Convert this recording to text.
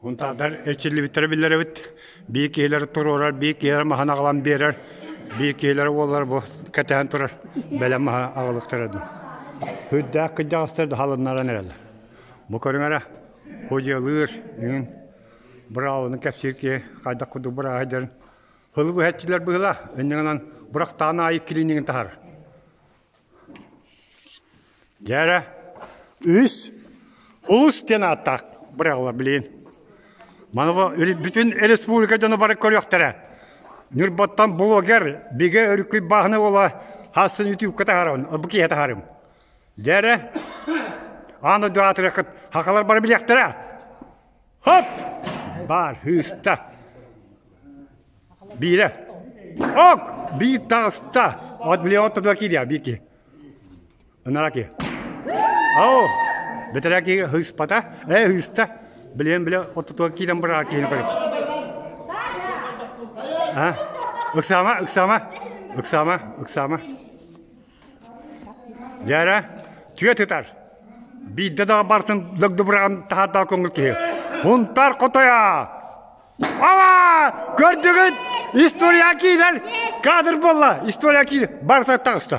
Һунтаардар эрчиллибиттэрэ биллэр эбит. Биир киһилэри туруорар, биир киһилэри маһын аҕалан биэрэр, биир киһилэри уоллар бу кэтэһэн турар бэлэм маһы аҕалыахтара дуу. Үрдээх кырдьаҕастар да халыннаран эрэллэр. Бу көрүҥ эрэ, ходьуолуур, иҥин быраабыны кэпсиир киһи хайдах курдук бырааһа дьарын Һылы быһаччылар быһыылаах, инньэ бырахтаан аайы килиинигин таһар. Дьэ үс улус диэн ааттаах быраҕылар билигин. Маны бу бүтүн республика дьоно бары көрүөхтэрэ. Ньурбаттан блогер Бигэ Өрүкүй бааһына уола хассын ютубка таһаарабын, бу киһи таһаарым. Дьэ аан дойду аатырыаххыт хахалар бары билиэхтэрэ. Хоп! Баар хыыста. Биирэ. Ок! Биир таҕыста. От билиэ оттотуга киириэ биир киһи. Ынара киһи. Оо! Бэтэрээ киһи хыыспата. Ээ хыыста. Билиэн билэ оттотуга киирэн быраҕар киһини көрүк. А? Ыксаама, ыксаама. Ыксаама, ыксаама. Дьэ түө тытар. Биирдэ да бартын догдубураҕын таһаардаҕа көҥүл киһи. Хунтар хотойа! Ава! Көрдүгүт? История киирэр! Кадр буолла! История киирэр! Барыта таҕыста.